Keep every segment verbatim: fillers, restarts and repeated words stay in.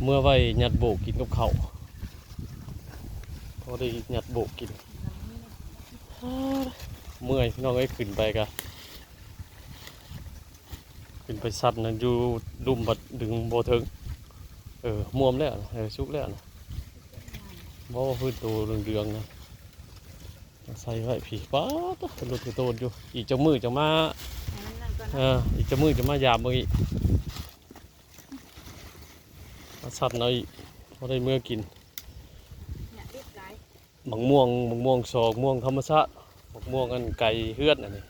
เมือไว้ยัดโบกกินกับข้าว พอได้ยัดโบกกิน เมื่อยพี่น้องเอ้ย ขึ้นไปกะ ขึ้นไปสัตว์นะ อยู่ลุ่มบัดดึงบ่เถิง เออ ม่วมแล้วนะ เออ สุกแล้วนะ บ่ว่าพื้นตัวเหลืองๆนะ ใส่ไว้พี่ ป๊าด เป็นรถกระโตนอยู่ อีกจักมื้อจะมา อันนั้นนั่นก็ เออ อีกจักมื้อจะมายามเบิ่งอีก มาสัตว์หน่อย พอได้เมือกิน เนี่ยรีบหลาย มะม่วง มะม่วงสอง ม่วงธรรมชาติ มะม่วงอันไกลเฮือนอันนี้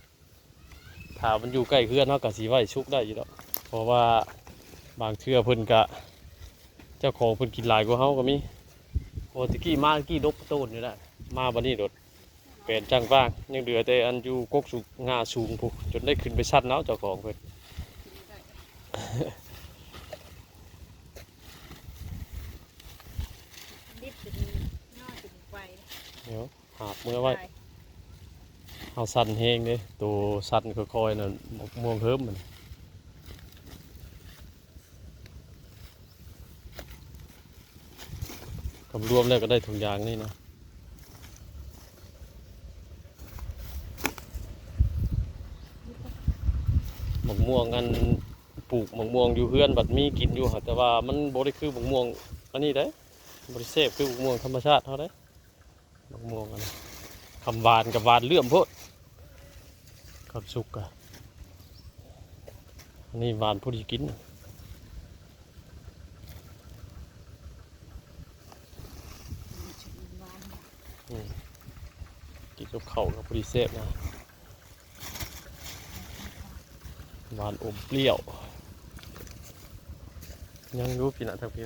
ถ้ามันอยู่ใกล้เฮือนเฮากะสิไว้สุกได้อยู่ดอก เพราะว่าบางเทื่อเพิ่นกะ เจ้าของเพิ่นกินหลายกว่าเฮาก็มี โอ้ ตะกี้มา ตะกี้ดกโตนอยู่แล้ว มาบัดนี้โดด แปลนจังบ้าง ยังเหลือแต่อันอยู่กกสูง ง่าสูงพุ้น จนได้ขึ้นไปสัตว์เอาเจ้าของเพิ่น รีบเป็นน้อยเป็นไป เดี๋ยวหาบเมือไว้ เอาสั่นแฮงเด้ ตัวสั่นค่อยๆน่ะ มะม่วงเฮิมมัน คำรวมแล้วก็ได้ถุงยางนี่นะ มะม่วงอันปลูกมะม่วงอยู่เฮือนบัดมีกินอยู่หั่น แต่ว่ามันบ่ได้คือมะม่วงอันนี้เด้ บ่ได้แซ่บคือมะม่วงธรรมชาติเฮาเด้ มะม่วงอันนี้ คำหวานกับหวานเหลื่อมโพด คำสุกอะ อันนี้หวานพอดีกิน อืม กินกับข้าวก็พอดีแซ่บนะ หวานอมเปรี้ยว ยังอยู่พี่นะทางพี่